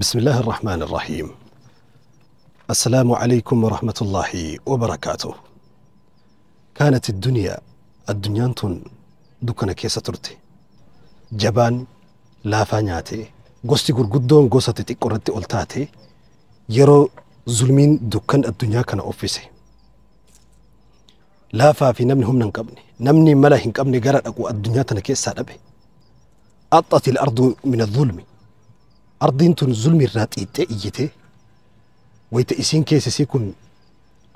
بسم الله الرحمن الرحيم. السلام عليكم ورحمة الله وبركاته. كانت الدنيا addunyaan tun dukkana keessa turte. Jabaan laafaa nyaate, gosti gurguddoon gosa xixiqqoo irratti ol taate, yeroo zulmiin dukkan addunyaa kana uffise. Laafaa fi namni humna hin qabne, namni mala hin qabne gara dhaqu addunyaa tana keessaa dhabe. أطت الأرض من الظلم. Ardiin tun zulmi irraa xiixxee iyyitee wayita isiin keessa isii kun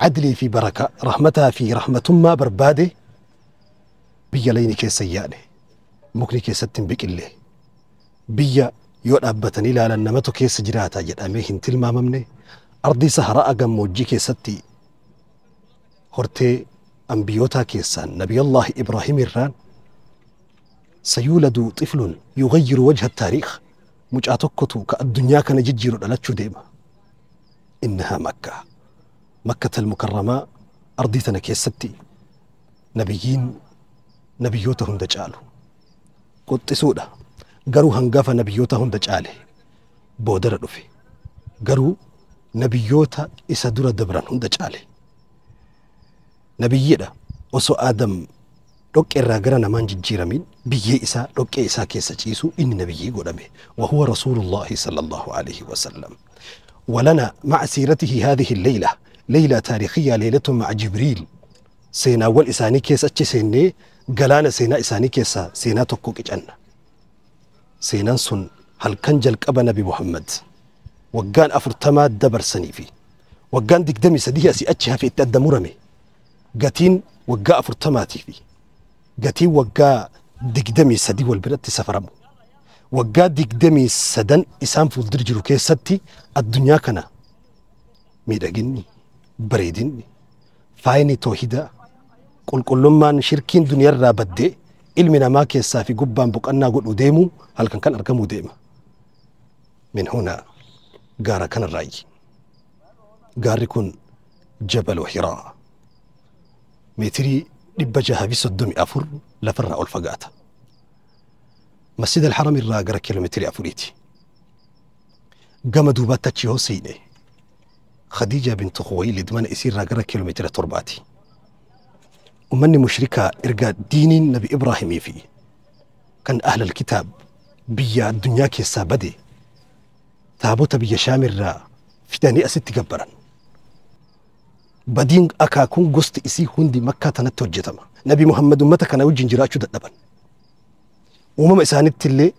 adlii fi barakaa, rahmataa fi rahmatummaa barbaade, biyya layni keessa hin yaane, mukni keessatti hin biqille, biyya yoo dhaabbatanii ilaalan namatu keessa jiraata jedhamee hin tilmaamamne, ardii saharaa gammoojjii keessatti hortee ambiyootaa keessaan Nabiyallaahi Ibraahim irraan سيولد طفل يغير وجه التاريخ, mucaa tokkotu ka addunyaa kana jijjiiru dhalachuu deema. إنها مكة، مكة المكرمة. Ardii tana keessatti nabiyyiin nabiyyoota hunda caalu qoxxisuudha, garuu hangafa nabiyyoota hunda caale boodara dhufe, garuu nabiyyoota isa dura dabran hunda caale. Nabiyyiidha osoo Aadam dhoqqee irraa gara namaan jijjiiramin, biyyee isaa dhoqqee isaa keessa ciisu inni nabiyyii godhame. وهو رسول الله صلى الله عليه وسلم. ولنا مع سيرته هذه الليلة ليلة تاريخية، ليلة مع جبريل. Seenaawwan isaanii keessa achi seennee galaana seenaa isaanii keessa seenaa tokko qicanna. Seenaan sun halkan jalqaba Nabi Muhammad waggaan 40 dabarsanii fi waggaan 23 asii achi hafe itti adda murame. Gatiin waggaa 40-tii fi gatiin waggaa 23 wal biratti safaramu. Waggaa 23 isaan fuuldura jiru keessatti addunyaa kana miidhaginni, bareedinni, faayini toohidaa, qulqullummaan, shirkiin duniyaarraa baddee ilmi namaa keessaa fi gubbaan boqannaa godhu deemu halkan kan argamuu deema. من هنا gaara kanarraayi. Gaarri kun Jabalu Hiraa. Meetirii 634 lafarraa ol fagaata. Masjid al-Haram irraa gara kiiloomeetirii 4ti. Gama duubaatti achi yoo seene, Khadiija bintu Khuwaylid mana isiirraa gara kiiloomeetira 7ti. Ummanni mushrikaa erga diiniin Nabi Ibraahimii fi kan ahlal kitaab biyya addunyaa keessaa bade, taabota biyya Shaamirraa fidanii asitti gabbaran. Badiin akaakuun gosti isii hundi Makkaa tanatti hojjetama. Nabi Muhammad ummata kana wajjin jiraachuu dadhaban. Uumama isaanitti illee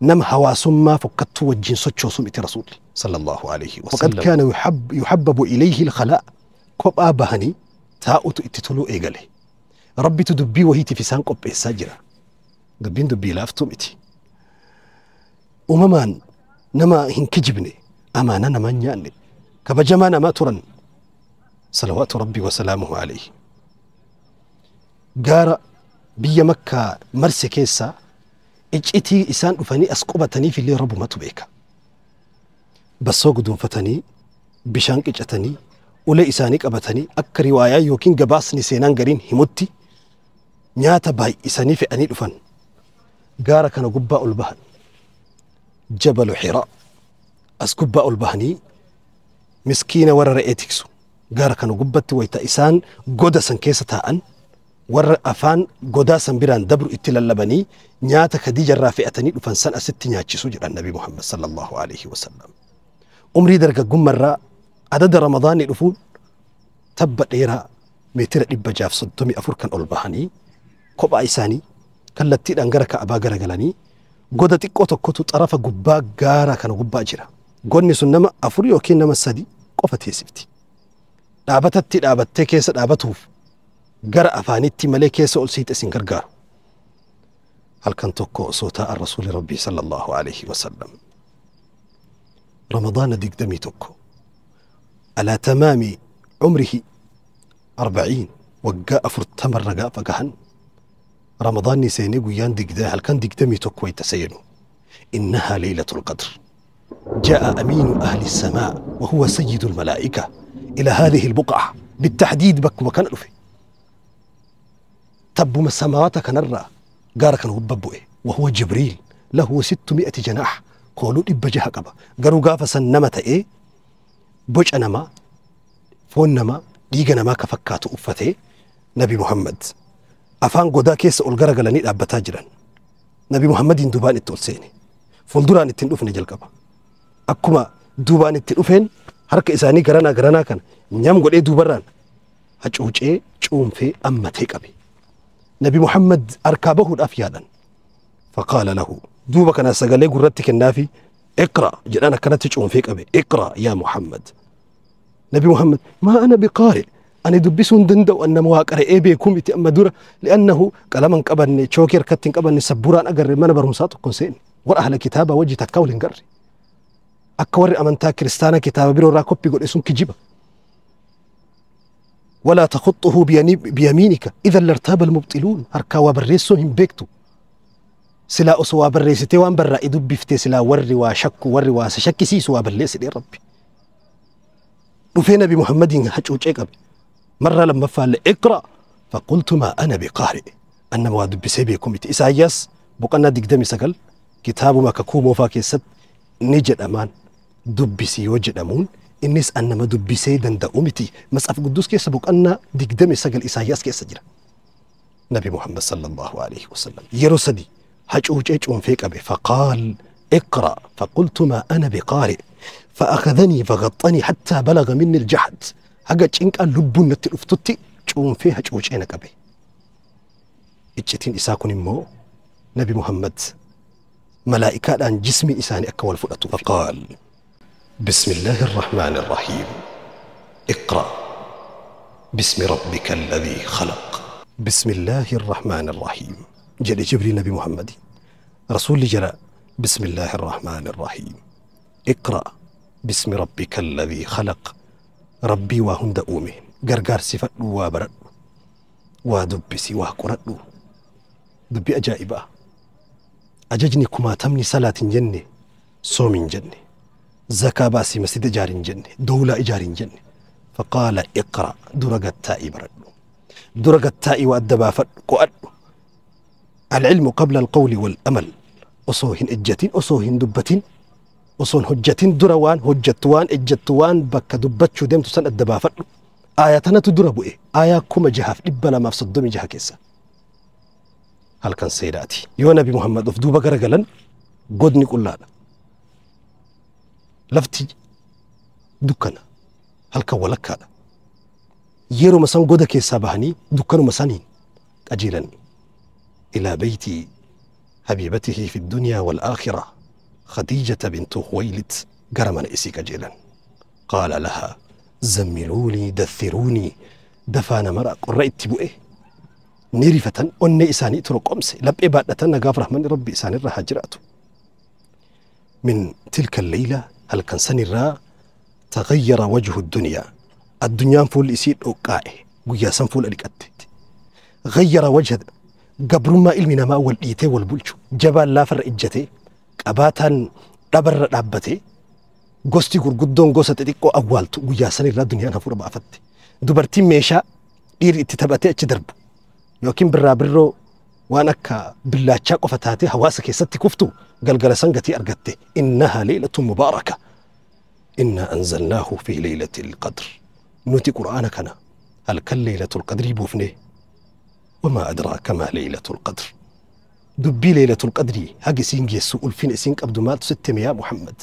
nama hawaasummaa fokkattuu wajjin sochoosu miti Rasuulli صلى الله عليه وسلم. وقد كان يحب يحبب إليه الخلاء. Kophaa bahanii taa'utu itti toluu eegale. Rabbitu dubbii wahiitiif isaan qopheessaa jira. Dubbiin dubbii laaftuu miti. Uumamaan nama hin kijibne, amaanaa namaa hin nyaanne, kabajamaa namaa turan. صلوات ربي وسلامه عليه. Gaara biyya Makkaa marse keessaa iccitii isaan dhufanii as qubataniif illee Rabbumatu beeka. Bassoo guduunfatanii, bishaan qicatanii, ulee isaanii qabatanii, akka riwaayaa yookiin gabaasni seenaan gariin himutti nyaata baay'isanii fe'anii dhufan. Gaara kana gubbaa ol bahan. Jabalu Hiraa. As gubbaa ol bahanii miskiina warra re'ee tiksu. Gaara kana gubbatti wayita isaan goda san keessa taa'an, warra afaan godaa san biraan dabru itti lallabanii nyaata Khadiija irraa fe'atanii dhufan san asitti nyaachisu jedhan Nabi Muhammad صلى الله عليه وسلم. Umrii dargaggummaarraa adada Ramadaanni dhufuun tabba dheeraa meetira 634 kan ol bahanii kophaa isaanii kallattiidhaan gara Ka'abaa garagalanii, goda xiqqoo tokkotu xarafa gubbaa gaara kana gubbaa jira. Godni sun nama afur yookiin nama sadi qofa teessifti. Dhaabatatti dhaabattee keessa dhaabatuuf gara afaanitti malee keessa ol siixes hin gargaaru. Halkan tokko osoo taa'an Rasuulli Rabbii صلى الله عليه وسلم Ramadaana 21 على تمام عمره 40, waggaa 40rra gaafa gahan, Ramadaanni seenee guyyaan halkan 21 wayita seenu, إنها ليلة القدر، جاء أمين أهل السماء وهو سيد الملائكة إلى هذه البقعة بالتحديد. Bakkuma kana dhufe, tabbuma samaawata kanarraa gaara kana gubbaa bu'e. وهو جبريل له 600 جناح. Kooluu 600 qaba. Garuu gaafa san nama ta'ee boca namaa, foon namaa, dhiiga namaa ka fakkaatu uffatee Nabi Muhammad afaan godaa keessa ol garagalanii dhaabbataa jiran. Nabi Muhammadiin duubaan itti ol seene. Fuulduraan ittiin dhufne jalqaba. Akkuma duubaan itti dhufeen harka isaanii garanaa garanaa kana nyam godhee duubarraan hacuucee cuunfee ammatee qabe. Nabi Muhammad harkaa bahuudhaaf yaadan. Faqaala lahu duuba kana sagalee gurratti kennaafi iqra jedhaan akkanatti cuunfee qabe. Iqra yaa Muhammad. Nabi Muhammad maa ana biqaari ani dubbisuu hin danda'u an nama waa qara'ee beekuu miti amma dura li'annahu qalama hin qabanne chookii harkatti hin qabanne sabburaan agarre mana barumsaa tokko hin seenne warra ahla kitaabaa wajji takkaa wal hin garre akka warri amantaa kiristaana kitaaba biroo irraa koppii godhe sun kijiba. ولا تخطه بيمينك إذا لارتاب المبطلون هركا وبريسو هم بيكتو سلا أسوا بريستي وان برا إدو بفتي سلا وري وشك وري وشك سيسو وبرليس لي ربي وفي نبي محمد هجوج إقبي مرة لما فعل اقرأ فقلت ما أنا بقارئ أن مواد بسيبكم إساياس بقنا دقدمي سقل كتاب ما ككو موفاكي ست نجد أمان دبسي وجد أمون إنس أن ما دبسي دندأومتي مسأف قدوس كيس بقنا دقدمي سقل إساياس كيس جرا نبي محمد صلى الله عليه وسلم يرسدي هجوج إجون فيك أبي فقال اقرأ فقلت ما أنا بقارئ فأخذني فغطني حتى بلغ مني الجحد haga cinqaan lubbuun natti dhuftutti cuunfee hacuucee na qabe. Iccitiin isaa kun immoo Nabi Muhammad malaa'ikaadhaan jismiin isaanii akka wal fudhatu. Faqaal bismillaahi arrahmaani arrahiim iqra bismi rabbika alladhii khalaq bismillaahi arrahmaani arrahiim jedhe Jibriil Nabi Muhammadi. Rasuulli jala bismillaahi arrahmaani arrahiim iqra bismi rabbika alladhii khalaq Rabbii waa hunda uume gargaarsifadhu waa baradhu waa dubbisi waa qoradhu dubbi ajaa'ibaa ajajni kumaatamni salaat hin jenne soom hin jenne zakaa baasii masjida ijaari hin jenne dowlaa ijaari hin jenne faqaala iqra dura gattaa'ii baradhu dura gattaa'ii waa adda baafadhu qo'adhu alcilmu qabla alqawli walamal osoo hin ejjatin osoo hin dubbatin osoon hojjatin dura waan hojjattu waan ejjattu waan bakka dubbachuu deemtu san adda baafadhu. Aayaa tanatu dura bu'e aayaa 6236 keessa halkan seedaati. Yoo Nabi Muhammad of duuba garagalan godni qullaadha. Lafti dukkana halkan walakkaadha. Yeruma san goda keessaa bahanii dukkanuma saniin qajeelan ilaa beeyti habiibatihi fi dunyaa wal aakhira خديجة بنت خويلد قرمن إسي كجيلا قال لها زملوني دثروني دفان مرأ قرأت بؤه نرفة أني إساني ترق أمسي لب إبادة نقاف رحمن ربي إساني الرها جرأته من تلك الليلة هل كان سني الرا تغير وجه الدنيا الدنيا فول إسير أوقائه ويا سنفول أليك أتت غير وجه قبر ما إلمنا ما أول إيتي والبلشو جبال لافر إجتي qabaataan dhabarra dhaabbatee gosti gurguddoon gosa xixiqqoo awwaaltu guyyaa san irraa duniyaan hafuura baafatte. Dubartiin meeshaa dhiirri itti taphatee achi darbu yookiin birraa birroo waan akka billaachaa qofa taatee hawaasa keessatti kuftu galgala san gatii argatte. Innahaa leelatun mubaaraka innaa anzalnaahu fi leelatil qadr. Nuti qur'aana kana halkan leelatul qadrii buufne wamaa adraaka maa leelatul qadr. Dubbii leelatul qadrii haga isiin geessu ulfina isiin qabdu maaltu sitti hime yaa Muhammad.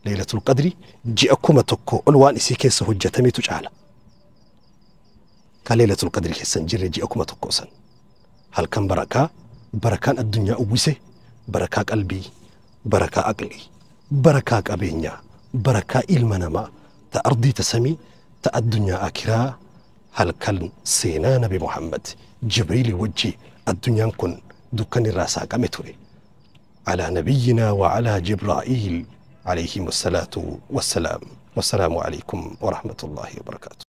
Leelatul qadrii ji'a 1000 ol waan isii keessa hojjetametu caala. Ka leelatul qadrii keessa hin jirre ji'a 1000 san. Halkan barakaa barakaan addunyaa uwwise barakaa qalbii barakaa aqlii barakaa qabeenyaa barakaa ilma namaa ta ardii ta samii ta addunyaa akiraa halkan seenaa Nabi Muhammad Jibriilii wajji addunyaan kun دكان الرأس قامتوري على نبينا وعلى جبرائيل عليهم الصلاة والسلام. والسلام عليكم ورحمة الله وبركاته.